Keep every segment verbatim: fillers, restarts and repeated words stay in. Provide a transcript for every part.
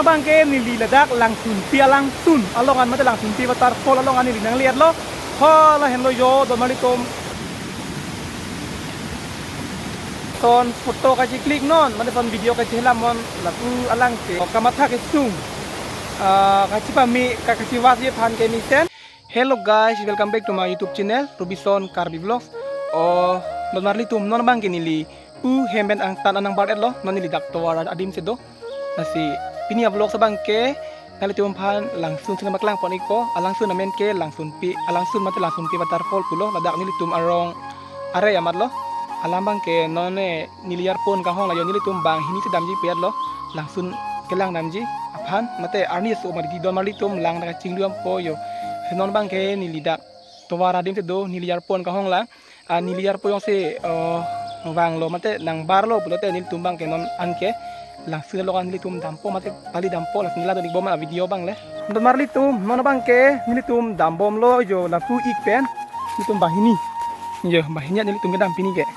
Abangke neli ladak Langsunpi alangsun along an mate Langsunpi waterfall along an neli nangle-etlo. Hala henlo jo donmarlitum. Lason photo kacheclick non, mate lason video kachelam non, lapu alangke. O kamatha kesung. Ah, kachepame, ka-, kachevasi aphan ke mesen. Hello guys, welcome back to my YouTube channel, Robison Karbi Vlogs. O, donmarlitum, non abangke neli pu hem pen angtan an nangbar-etlo, non neli dak tovar adim si do. Lasi pini a-vlogs abangke nanglitum aphan Langsun si nangpaklang pon-ikpo, alangsun amen ke Langsunpi, alangsun mate Langsunpi waterfall pulo, ladak nelitum arong are amatlo. Alam abangke non, eh, neli arpon kanghong la jo, nelitum banghini si damji pu-etlo, Langsun kelang damji aphan, mate arni aso mati donmarlitum, lang ta kachinglu dampo jo. Si non abangke neli dak tovar adim si do, neli arpon kanghong la. Ah, neli arpon jongsi, eh, vanglo mate nangbarlo pulote nelitum abangke non anke Langsun along an nelitum dampo mate pali dampo, lasi neli langdun-ikbom a-video abang le. Donmarlitum, non abangke nelitum dambomlo jo lapu-ik pen. Nelitum banghini. Jo, banghini nelitum kedam pini ke.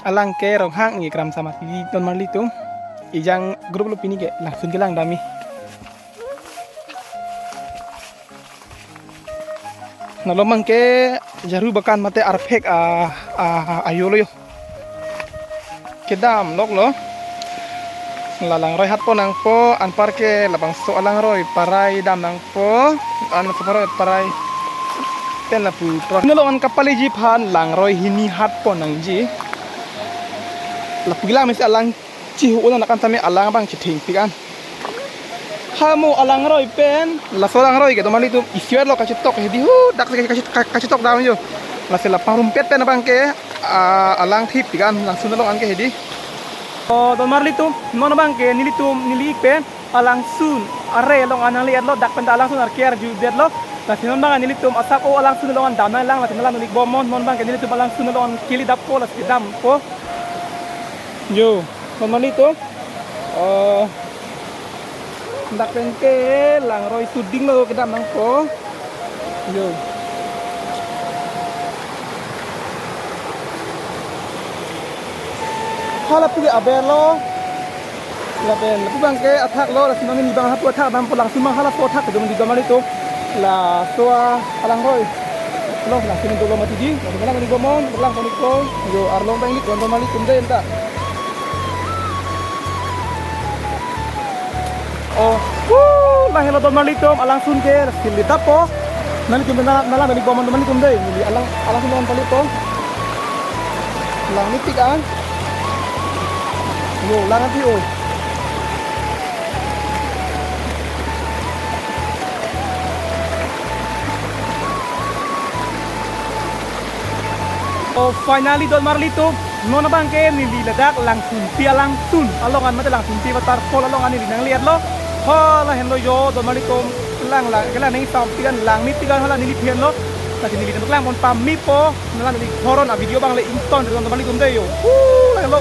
Alangke Ronghang ni Kramsa mati donmarlitum. Ejang group lo pini ke Langsun kelang dam-i. Nalo abangke Jaru Bakan mate Arphek a, a, ayo lo jo. Kedam loklo. La langroi hatpon nangpo, anparke labangso alangroi parai dam nangpo, an so parai parai pen lapu tro. Nalo an kapaleji aphan langroi hini hatpon nangji. Lapu kelang mesi alang chihu unan akan tame alang abang chithengpik an. Hamo alangroi pen, laso alangroi ke donmarlitum isi-etlo kachetok hedi hu, dak kache-, kache-, kachetok dam jo. Lasi la pangrumpet pen abangke, ah, alang thipik an, Langsun along anke hedi. O, donmarlitum, non abangke nelitum neli-ik pen alangsun are along an nangle-etlo, dak pen ta alangsun arke arjudetlo. Lasi non abang nelitum asap o alangsun along an dam nanglang, lasi neli langdun-ikbom non, non abangke nelitum alangsun along an kili dampo, lasi dampo. Jo, donmarlitum. Oh. Dak pen ke langroi suding lo kedam nangpo. Jo. Hala pu ke aber lo. Lapen, lapu abangke athak lo, lasi non neli abang hapu athak dampo, Langsun abang halaso athak kedam di donmarlitum. Laso alangroi. Lo, Langsun dolo mati di, Langsun lang di bomon, lang pon-ikpo. Jo, arlong abang ni donmarlitum dei enta. Oh, hu, la helo donmarlitum, alangsun ke, sili dapo. Nanglitum neli lang, neli langdun-ikbom donmarlitum dei, neli alang, alangsun non palitum. Lang mepik an. Jo, lang api o. Oh, finally, donmarlitum, non abangke neli ladak Langsunpi alangsun along an mate Langsunpi waterfall along an neli nangle-etlo. Hala henlo jo, donmarlitum, lang lang, kelang nang-ingsam pik an, lang mepik an hala neli phenlo. Lasi neli nangpaklang pon pame po, neli neli horon a-video abang le ington, donmarlitum dei jo. Hu, la henlo.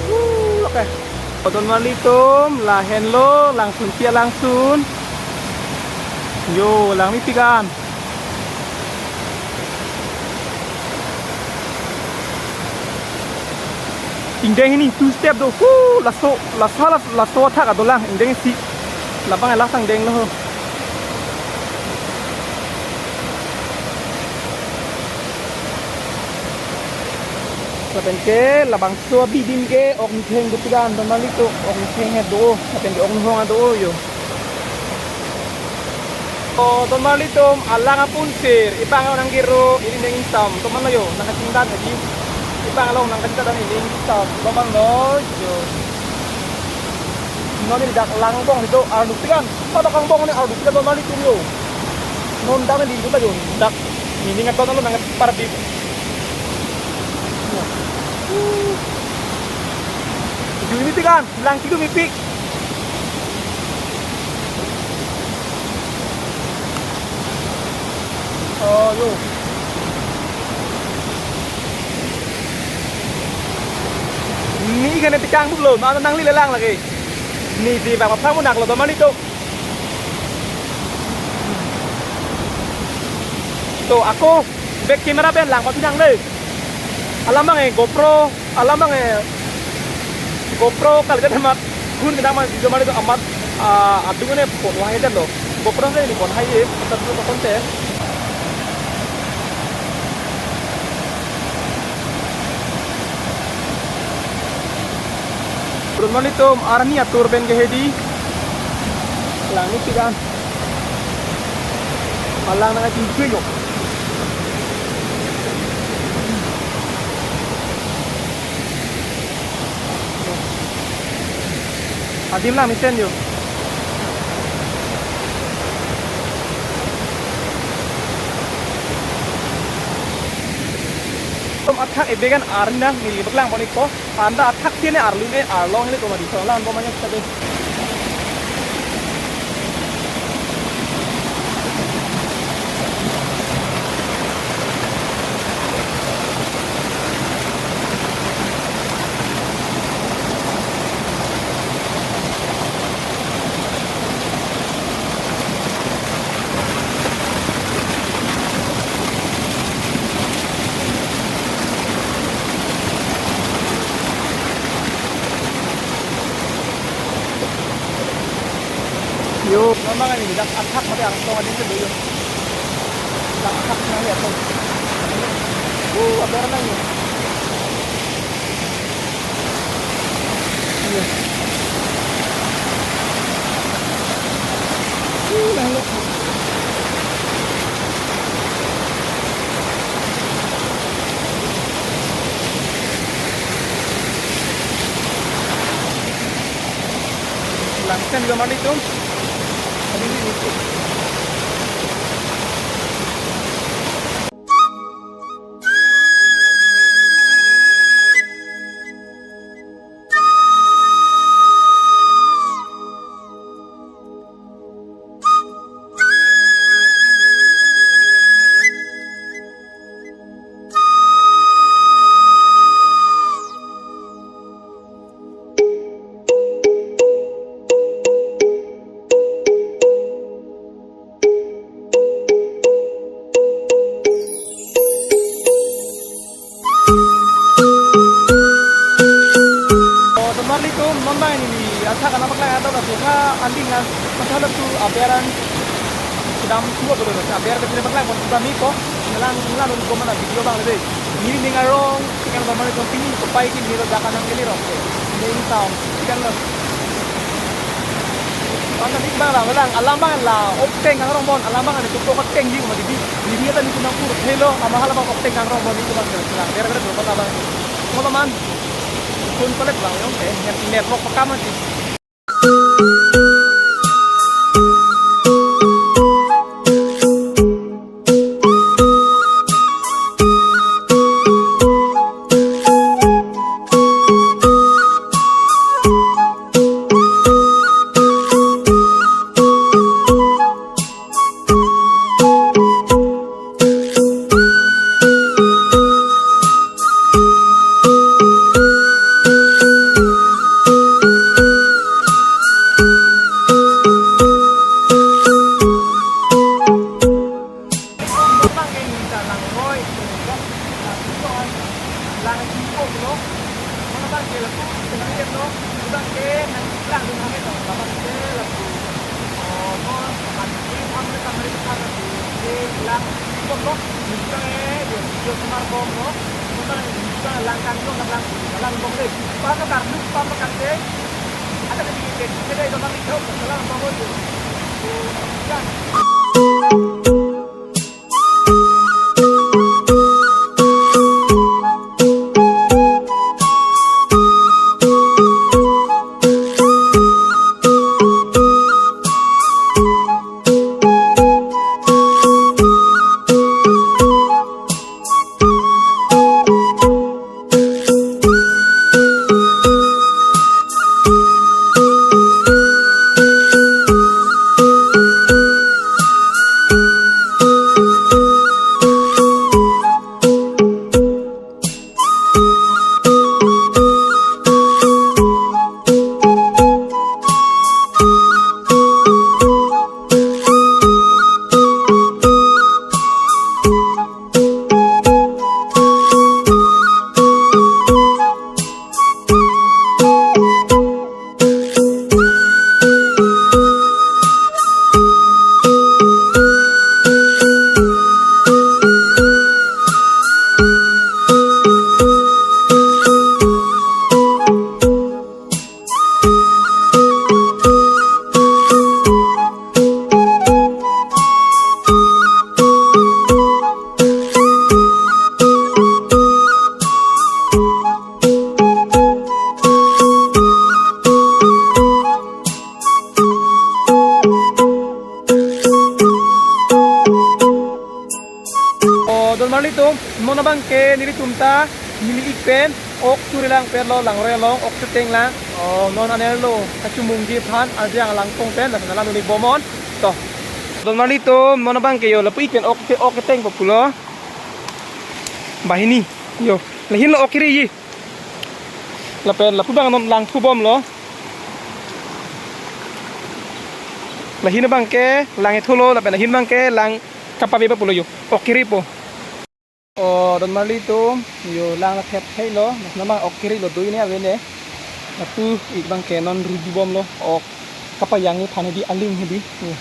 Hu, oke. O donmarlitum, la henlo, Langsunpi alangsun. Jo, lang mepik an. Ingdeng hini two step do. Hu, laso, laso, laso, laso athak adolang, ingdeng isi. Labang elasang denglo. Lapen ke labangso abidim ke ok nitheng do pik an, donmarlitum, ok nitheng he do, lapen ke ok nuhong do jo. O donmarlitum, alang apunsir, ibang nang giro, ili nang-ingsam, toman lo jo, nangkachingdan hedi. Ibang along nangkachingdan ili nang-ingsam, toman lo jo. Non ili dak langbong do, ardu pik an, pada langbong ni ardu pik an donmarlitum jo. Non dak ni do ta jo, dak. Neli ngat tono nang parbi. Ju mepik an, lang kidu mepik. Oh, jo. Neli kene tikang buk lo, ma nangle lang lagi. Neli di bang aphan munak lo, donmarlitum. To, ako back camera pen lang pati nang le. Alam abang e GoPro, alam abang e GoPro kalidet amat. Kun kedam video mari to amat, ah, adung ne pon wahai dan lo. GoPro ne pon hai ye, satu pon te. Good morning to arni atur pen ke hedi. Langni tigan. Malang nang ating kuing kok. Adim lang mesen yo. Tom athak ebegan arni nang nili baklang pon ikpo. Anta athak tiene arlu ne arlong ne tomadi solang bomanya sabe. Yo, memang ini dak athak mati artong adin ke dulu. Dak athak nang ya tuh. Uh, aber nang ya. Iya. Uh, nang ya. Langsen juga mandi tuh. Ini, ini, ini. Oh, teman litum, non bang ini athak anak paklai atau kasih ha anding an masalah tu aberan kedam tua betul, aberan kedam paklai pon sudah miko, ngelang ngelang untuk mana video bang lebih. Ini ning arong, ikan bang mana tuh pini kepai kini lo dakan nang kini rong. Ning taon, ikan lo. Mana ning bang lah, bang alam bang lah, okteng kangrong bon, alam bang ada tuh okteng di rumah di. Di dia tadi kunang pur, hello, ama hala bang okteng kangrong bon itu bang, biar kada berapa bang. Mau teman, pun pelet bang, yong, eh, net, network pekam aja. Bang ke minta lang roi, lang singko lo. Mana bang ke laku, tengah lihat lo. Bang ke nang lang dengan itu, bang ke laku. Oh, no, bang ke kami kami kami ke lang singko lo. Minta eh, dia dia semar bom lo. Mana minta lang kan lo, lang lang bom deh. Pam kan, pam kan deh. Ada lagi deh, kita itu bang itu, lang bom deh. Kan. Non abang ke nelitum ta neli ik pen ok churi lang pen lo, langroi along ok cheteng lang. Oh, non anerlo kachomungji aphan arjang alangpong pen lason alam neli bomnon. To, donmarli atum, non abang ke yo lapu ik pen ok, ok chetengpo pulo. Banghini yo, lahin lo ok kiri ji. Lapen lapu abang non lang thubomlo. Lahin abang ke lang itholo, lapen lahin abang ke lang kapave ba pulo yo. Ok kiripo. Oh, donmarli atum, yo lang la thep thei lo, non abang ok kiri lo, dui ne ave ne. Lapu ik abang ke non rubibomlo, ok kapayangji aphan hedi, aling hedi. Yo.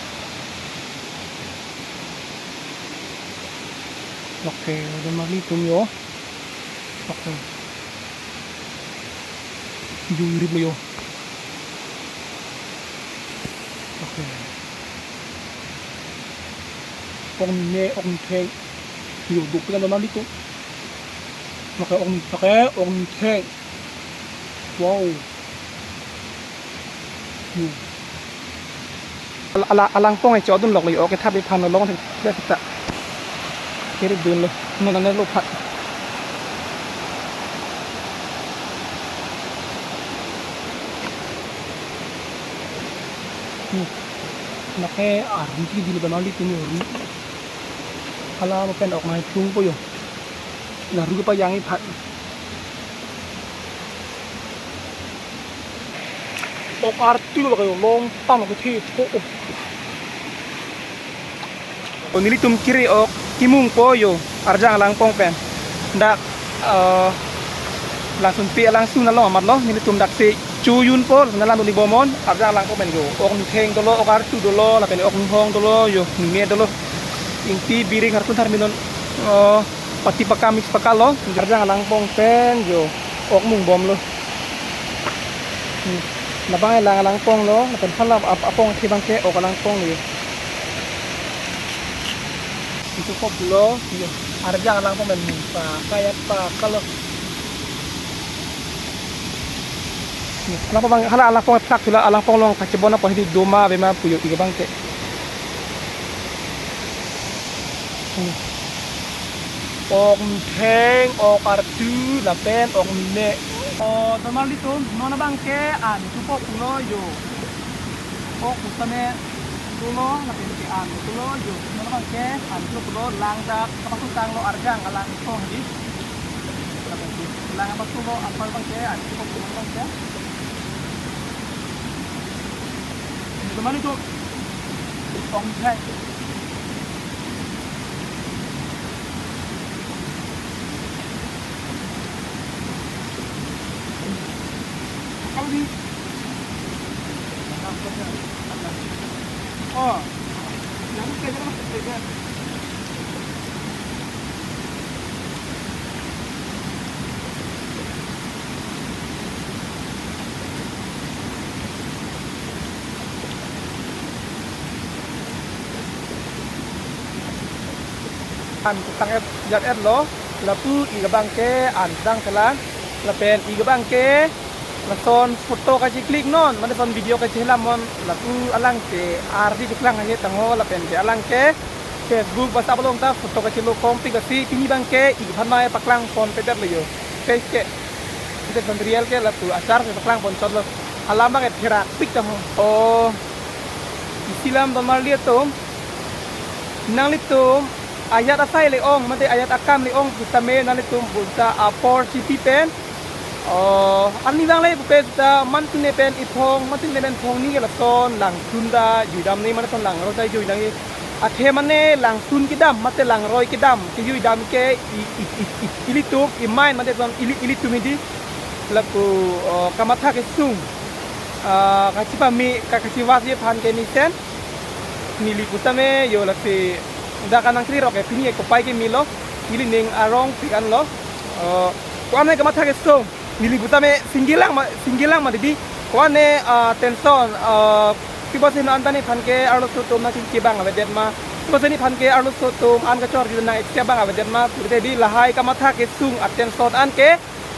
Ok, donmarli atum yo. Ok. Yo, rip lo yo. Ok. Ok ne, ok ne theng. Yo, duk pika donmarli atum. Ok, ok ne, ok, ok ne theng. Wow. Yo. Ala, ala, alangpong ke chodun lok lo yo, ok kethap aphan lo long thek thek ta. Kiri dunlo, non anerlo phat. Hmm. Lake arni ke dilo, donmarli atum yo, arni. Hala mo pen ok nangthungpo yo. Laru kapayangji aphan. Ok artu lo kayo, long tang lo kethe tho. Oh, nelitum kiri ok kimungpo yo, arjang alangpong pen. Dak, eh, langsunpi alangsun along amat lo, nelitum daksi chojunpo, lason alam neli bomnon, arjang alangpong pen yo. Ok ne theng dolo, ok artu dolo, lapen ok ne hong dolo yo, ne me dolo. Ingti, biring, harkun, tharmi non, eh, pati paka, mix paka lo, arjang alangpong pen yo, ok mungbomlo. Hmm. Labang lang alangpong lo, lapen hala ap-, apong athe abang ke ok alangpong lo yo. Itu kok lo, yo, arjang alangpong pen mungpa, kaya paka lo. Yo, alangpong abang, hala alangpong phlak thula, alangpong along kachebon apot hedi doma avema pu yo, ik abang ke. Hmm. Ok ne theng, ok artu, lapen ok ne me. Oh, donmarli atum, non abang ke an thupo pulo yo. Ok pusitame dolo, lapen ke an dolo yo. Non abang ke an thupo pulo, lang dak kapasutang lo arjang alangpong hedi. Lapen ke lang kapasulo, anpar abang ke an thupo pulo abang ke. Donmarli atum. Ong hai. Kalau di. Oh. Yang kerja lah, kerja. An tang et jat et lo, lapu ik abang ke an dang kelang, lapen ik abang ke lason photo kacheclick non, mane lason video kachelam non, lapu alang ke ardi cheklang ahe tangho, lapen ke alang ke Facebook, WhatsApp along ta photo kachelo kongpik, lasi pini abang ke ik aphan mai paklang ponpe det lo yo. Face ke, det abang real ke lapu achar ke paklang pon chot lo. Alam abang ke therak pik tangho. Oh, isi alam donmarli atum. Nanglitum ajat asai le-ong, mate ajat akam le-ong pusitame nanglitum bonta apor chipi pen. Oh, ani abang le pupe ta mantin ne pen iphong, mantin ne pen phongni ke lason langsun ta juidam ne, mane lason langroi ta juidam ne. Athe mane langsun kedam, mate langroi kedam, kejuidam ke i, i, i, i, ilitum, i main, mate lason ili, ilitum hedi. Lapu, oh, kamatha kesung. Ah, kachepame, ka, kachevasi aphan ke mesen. Neli pusitame yo, lasi dak anang kiri rok ke pini ke kopai ke melo. Nelining arong pik an lo. Eh, ko-an ne kamatha kesung. Neli pusitame single lang ma, single lang ma didi. Ko-an ne, ah, tension, ah, pi pusi non an ta nephan ke arloso atum nangkingke abang avedet ma. Pi pusi nephan ke arloso atum an kachor jun nang-ik abang avedet ma. Pute di lahai kamatha kesung atension an ke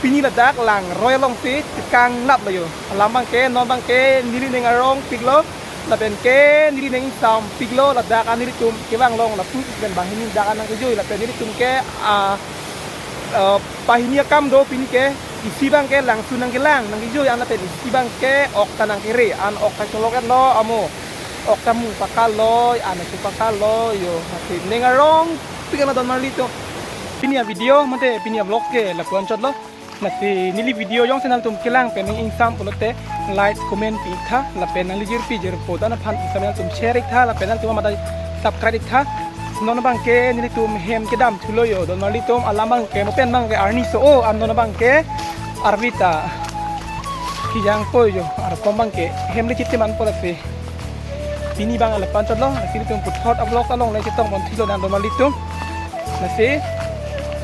pini ladak langroi alongsi chekang lap lo yo. Alam abang ke, non abang ke nelining arong pik lo, lapen ke nelining sam pik lo, ladak an nelitum kevang long lapu pen banghini dak an nangkejui, lapen nelitum ke, ah, Eh, pahini akam do pini ke, isi abang ke langsun nangkelang, nangkejui an lapen isi abang ke ok ta nangkere, an ok ta cholok-etlo amo, ok ta mung pakalo, an ta chu pakalo yo, lasi ning arongpik an donmarlitum. Pini a-video mate pini a-vlog ke lapu-an chotlo. Lasi neli video jongsi nanglitum kelang pen ning ingsam pulote like, comment pi-iktha, lapen nangli jirpi jirpo atum aphan ingsam nanglitum share-iktha, lapen nanglitum amat subscribe-iktha. Non abang ke nelitum hem kedam thulo yo, donmarlitum, alam abang ke, mo pen abang ke arni so-o, an non abang ke arvi ta kejangpo yo, arkom abang ke hem le chiti manpo lasi. Pini abang lapu-an chotlo, lasi nelitum puthot a-vlog along le chetong pon thulo nang donmarlitum. Lasi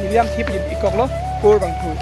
neli lam thip ikoklo, kur bangthu.